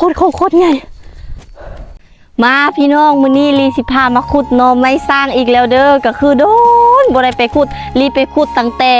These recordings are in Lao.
ປັດຂອງໂຄດໃຫຍ່. ມາພີ່ນ້ອງ ມື້ນີ້ລີຊິພາມາຂຸດໜໍ່ໄມ້ສ້າງອີກແລ້ວເດີ. ກໍຄືດົນບໍ່ໄດ້ໄປຂຸດ ລີໄປຂຸດຕັ້ງແຕ່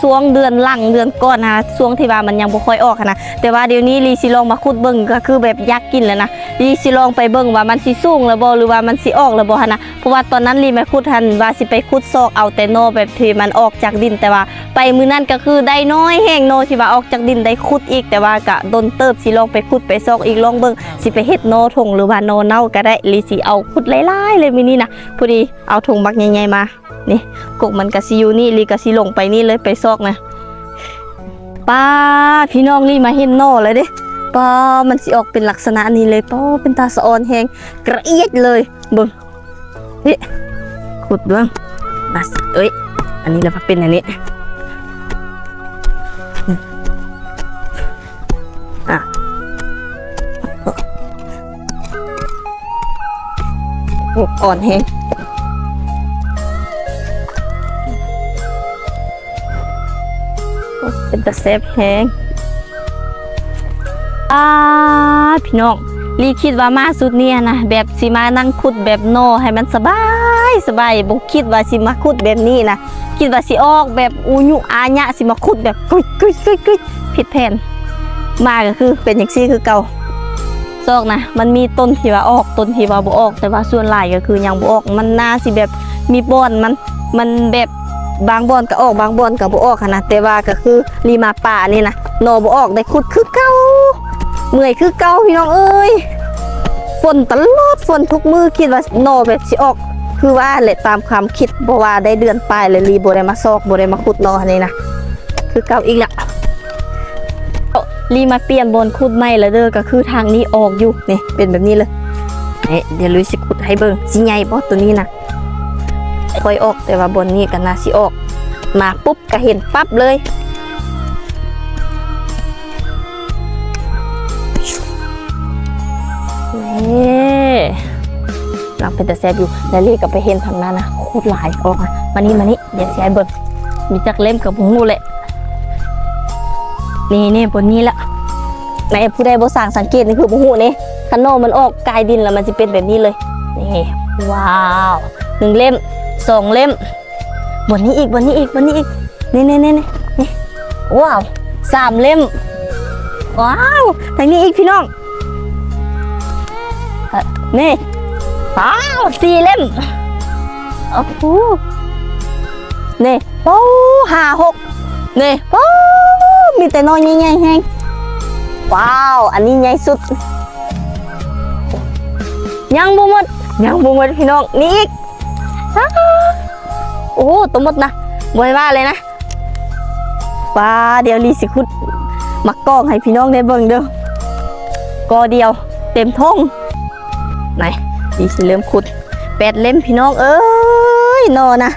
ຊ່ວງເດືອນຫຼັງເດືອນກ່ອນນະ ຊ່ວງທີ່ວ່າມັນຍັງບໍ່ຄ່ອຍອອກຫັ້ນນະ. ແຕ່ວ່າດຽວນີ້ລີຊິລອງມາຂຸດເບິ່ງ ກໍຄືແບບຢາກກິນແລ້ວນະ. ລີຊິລອງໄປເບິ່ງວ່າມັນຊິສູງແລ້ວບໍ່ ຫຼືວ່າມັນຊິອອກແລ້ວບໍ່ຫັ້ນນະ. ເພາະວ່າຕອນນັ້ນລີມາຂຸດຫັ້ນວ່າຊິໄປຂຸດຊອກເອົາແຕ່ໜໍ່ແບບທີ່ມັນອອກຈາກດິນ ແຕ່ວ່າໄປມື້ນັ້ນກໍຄືໄດ້ໜ້ອຍແຮງ ໜໍ່ທີ່ວ່າອອກຈາກດິນໄດ້ຂຸດອີກ. ແຕ່ວ່າກະດົນເຕີບ ຊິລອງໄປຂຸດໄປຊອກອີກ ລອງເບິ່ງ ຊິໄປເຮັດໜໍ່ຖົງ ຫຼືວ່າໜໍ່ເນົ່າກໍໄດ້. ລີຊິເອົາຂຸດຫຼາຍໆເລີຍມື້ນີ້ນະ. ພໍດີເອົາຖົງບັກໃຫຍ່ໆມາ ນີ້ ກົກມັນກໍຊິຢູ່ນີ້ ລີກໍຊິລົງໄປນີ້ເລີຍ ໄປຊອກນະ. ປ້າ ພີ່ນ້ອງ ລີມາເຫັນໜໍ່ແລ້ວເດ້. ປ້າ ມັນຊິອອກເປັນລັກສະນະນີ້ເລີຍ. ປ້າ ເປັນຕາສະອອນແຮງ ກະອຽດເລີຍ. ເບິ່ງ ນີ້ ຂຸດເບິ່ງ ມາ ເອີຍ ອັນນີ້ລະເປັນອັນນີ້ ອະ ໂອ້ ອ່ອນແຮງ. ເປັນຕາແຊບແຮງ. ອ້າ ພີ່ນ້ອງ ລີຄິດວ່າມາຊຸດນີ້ນະ ແບບຊິມານັ່ງຂຸດແບບໜໍ່ໃຫ້ມັນສະບາຍ ສະບາຍ ບໍ່ຄິດວ່າຊິມາຂຸດແບບນີ້ນະ. ຄິດວ່າຊິອອກແບບອູຍຸອາຍະ ຊິມາຂຸດແບບກຸຍໆໆໆ ຜິດແຜນ. ມາກໍຄືເປັນຈັ່ງຊີ້ຄືເກົ່າ. ຊອກນະ ມັນມີຕົ້ນທີ່ວ່າອອກ ຕົ້ນທີ່ວ່າບໍ່ອອກ ແຕ່ວ່າສ່ວນຫຼາຍກໍຄືຍັງບໍ່ອອກ. ມັນໜ້າຊິແບບມີບ່ອນມັນ ມັນແບບບາງບ່ອນກໍອອກ ບາງບ່ອນກໍບໍ່ອອກຫັ້ນນະ. ແຕ່ວ່າກໍຄືລີມາປ່ານີ້ນະ ໜໍ່ບໍ່ອອກ ໄດ້ຂຸດຄືເກົ່າ ເມື່ອຍຄືເກົ່າ ພີ່ນ້ອງເອີຍ. ຝົນຕະຫຼອດ ຝົນທຸກມື້ ຄິດວ່າໜໍ່ແບບຊິອອກ ຄືວ່າແຫຼະ ຕາມຄວາມຄິດ ເພາະວ່າໄດ້ເດືອນປາຍແລ້ວ ລີບໍ່ໄດ້ມາຊອກ ບໍ່ໄດ້ມາຂຸດໜໍ່ຫັ້ນນີ້ນະ ຄືເກົ່າອີກລະ. ລີມາປ່ຽນບ່ອນຂຸດໃໝ່ລະເດີ ກໍຄືທາງນີ້ອອກຢູ່ ນີ້ ເປັນແບບນີ້ເລີຍ. ນີ້ ດຽວລຸຍຊິຂຸດໃຫ້ເບິ່ງ ຊິໃຫຍ່ບໍ່ໂຕນີ້ນະ. ຄ່ອຍອອກ ແຕ່ວ່າບ່ອນນີ້ກໍໜ້າຊິອອກ ມາປຸບກໍເຫັນປັບເລີຍ. ນີ້ ກຳລັງເປັນຕາແຊບຢູ່ ແລ້ວລີກໍໄປເຫັນທາງນັ້ນນະ ໂຄດຫຼາຍອອກ. ມານີ້ ມານີ້ ດຽວຊິໃຫ້ເບິ່ງ ມີຈັກເຫຼັ້ມກໍບໍ່ຮູ້ແຫຼະ. ນີ້ໆ ບ່ອນນີ້ລະ ໃນຜູ້ໃດບໍ່ຊ່າງສັງເກດນີ້ຄືບໍ່ຮູ້ເດ້. ຄັນໜໍ່ມັນອອກກາຍດິນລະ ມັນຊິເປັນແບບນີ້ເລີຍ. ນີ້ ວ້າວ ໜຶ່ງເຫຼັ້ມ ສອງເຫຼັ້ມ ບ່ອນນີ້ອີກ ບ່ອນນີ້ອີກ ບ່ອນນີ້ອີກ ນີ້ໆໆໆ. ວ້າວ ສາມເຫຼັ້ມ. ວ້າວ ທາງນີ້ອີກ ພີ່ນ້ອງ. ນີ້ ວ້າວ ສີ່ເຫຼັ້ມ. ໂອ້ໂຫ ນີ້ ໂອ້ ຫ້າ ຫົກ ນີ້ ໂອ້ ມີແຕ່ໜໍ່ໃຫຍ່ໆແຮງ. ວ້າວ ອັນນີ້ໃຫຍ່ສຸດ. ຍັງບໍ່ໝົດ ຍັງບໍ່ໝົດ ພີ່ນ້ອງ ນີ້ອີກ. ໂອ້ ໂຕໝົດນະ ບໍ່ໃຫ້ວ່າເລີຍນະ. ປ້າ ດຽວລີຊິຂຸດໝາກກອງໃຫ້ພີ່ນ້ອງໄດ້ເບິ່ງເດີ ກໍດຽວເຕັມຖົງ. ໄປ ລີຊິເລີ່ມຂຸດ ແປດເຫຼັ້ມ ພີ່ນ້ອງເອີຍ ໜໍ່ນະ.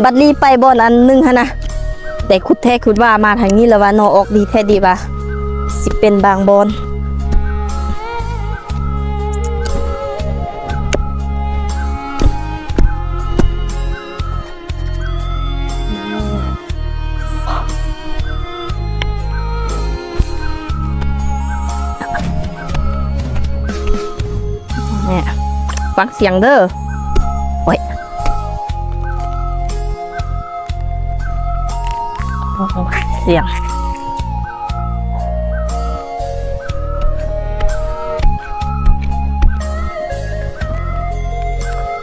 ບັດລີໄປບ່ອນອັນໜຶ່ງຫັ້ນນະ ໄດ້ຂຸດແທ້ຂຸດວ່າ ມາທາງນີ້ລະວ່າໜໍ່ອອກດີແທ້ດີວ່າ ຊິເປັນບາງບ່ອນ. ນີ້ ຟັງສຽງເດີ ໂອ້ຍ ສຽງ.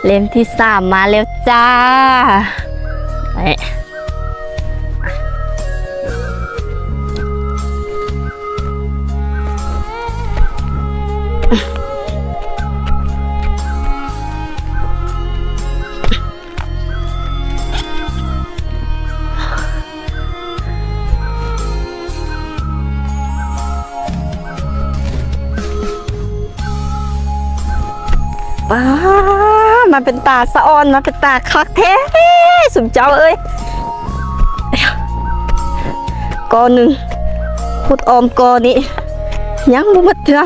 ເຫຼັ້ມທີສາມມາແລ້ວຈ້າ. ປ້າ ມາເປັນຕາສະອອນ ມາເປັນຕາຄັກແທ້ ຊຸມເຈົ້າເອີຍ. ກໍໜຶ່ງ ຂຸດອ້ອມກໍນີ້ ຍັງບໍ່ໝົດເທື່ອ.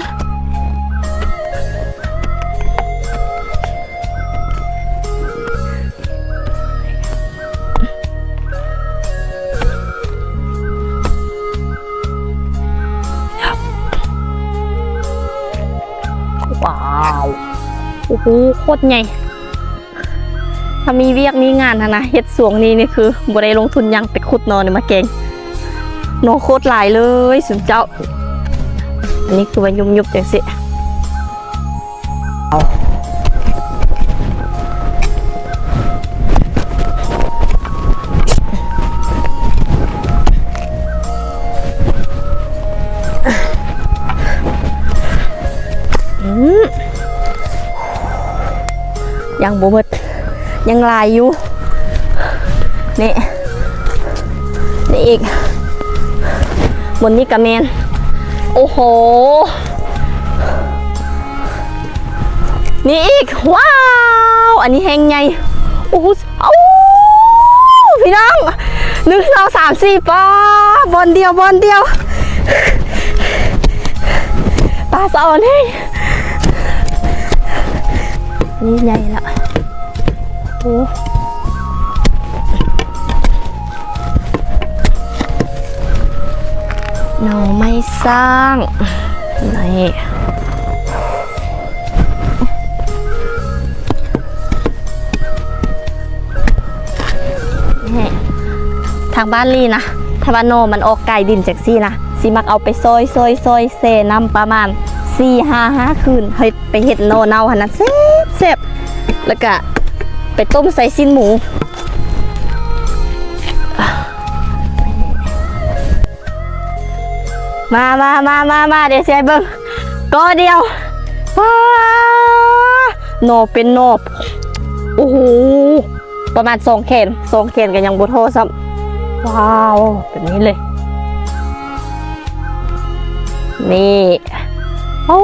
ໂອ້ໂຫ ໂຄດໃຫຍ່. ຖ້າມີວຽກມີງານຫັ້ນນະ ເຮັດຊ່ວງນີ້ນີ້ຄືບໍ່ໄດ້ລົງທຶນຫຍັງ ໄປຂຸດໜໍ່ນີ້ມາແກງ. ໜໍ່ໂຄດຫຼາຍເລີຍຊຸມເຈົ້າ. ອັນນີ້ຄືວ່າຍຸບໆ ຈັ່ງຊີ້. ເອົາ ອືມ ຍັງບໍ່ໝົດ ຍັງຫຼາຍຢູ່. ນີ້ ນີ້ອີກ ບົນນີ້ກະແມ່ນ. ໂອ້ໂຫ ນີ້ອີກ. ວ້າວ ອັນນີ້ແຮງໃຫຍ່. ໂອ້ໂຫ ເອົາ ພີ່ນ້ອງ ໜຶ່ງ ສອງ ສາມ ສີ່ ປາ ບ່ອນດຽວ ບ່ອນດຽວ. ປາສະອອນແຮງ. ນີ້ໃຫຍ່ລະ. ໂອ້ ໜໍ່ໄມ້ສ້າງ ນີ້ ນີ້ ທາງບ້ານລີນະ ຖ້າວ່າໜໍ່ມັນອອກກາຍດິນຈັ່ງຊີ້ນະ ຊິມັກເອົາໄປຊອຍໆໆ ແຊ່ນ້ຳປະມານສີ່ຫ້າ ຫ້າຄືນ ໃຫ້ໄປເຮັດໜໍ່ເນົ່າຫັ້ນນະ ແຊບໆ ແລ້ວກະໄປຕົ້ມໃສ່ຊີ້ນໝູ. ມາ ມາ ມາ ມາ ມາ ດຽວຊິໃຫ້ເບິ່ງ ກໍດຽວ. ວ້າ ໜໍ່ເປັນໜໍ່ ໂອ້ໂຫ ປະມານສອງແຂນ ສອງແຂນກໍຍັງບໍ່ທໍ່ຊ້ຳ. ວ້າວ ແບບນີ້ເລີຍ ນີ້. ໂອ້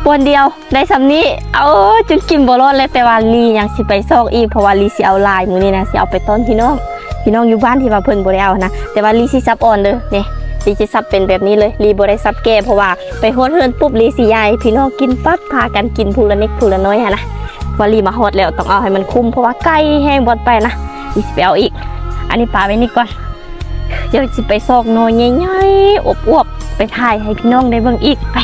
ບ່ອນດຽວໄດ້ສ່ຳນີ້ ເອົາ ຈົນກິນບໍ່ລອດແລ້ວ. ແຕ່ວ່າລີຍັງຊິໄປຊອກອີກ ເພາະວ່າລີຊິເອົາຫຼາຍ ມື້ນີ້ນະ ຊິເອົາໄປຕ້ອນພີ່ນ້ອງ ພີ່ນ້ອງຢູ່ບ້ານທີ່ວ່າເພິ່ນບໍ່ໄດ້ເອົານະ. ແຕ່ວ່າລີຊິສັບອ່ອນເດີ ນີ້ ລີຊິສັບເປັນແບບນີ້ເລີຍ. ລີບໍ່ໄດ້ສັບແກ່ ເພາະວ່າໄປຮອດເຮືອນປຸບ ລີຊິຢາຍໃຫ້ພີ່ນ້ອງກິນປັບ ພາກັນກິນຜູ້ລະເລັກຜູ້ລະນ້ອຍຫັ້ນນະ. ວ່າລີມາຮອດແລ້ວຕ້ອງເອົາໃຫ້ມັນຄຸ້ມ ເພາະວ່າໄກແຮງບ່ອນໄປນະ. ລີຊິໄປເອົາອີກ ອັນນີ້ປະໄວ້ນີ້ກ່ອນ. ດຽວຊິໄປຊອກໜໍ່ໃຫຍ່ໆ ອວບໆ ໄປຖ່າຍໃຫ້ພີ່ນ້ອງໄດ້ເບິ່ງອີກ. ໄປ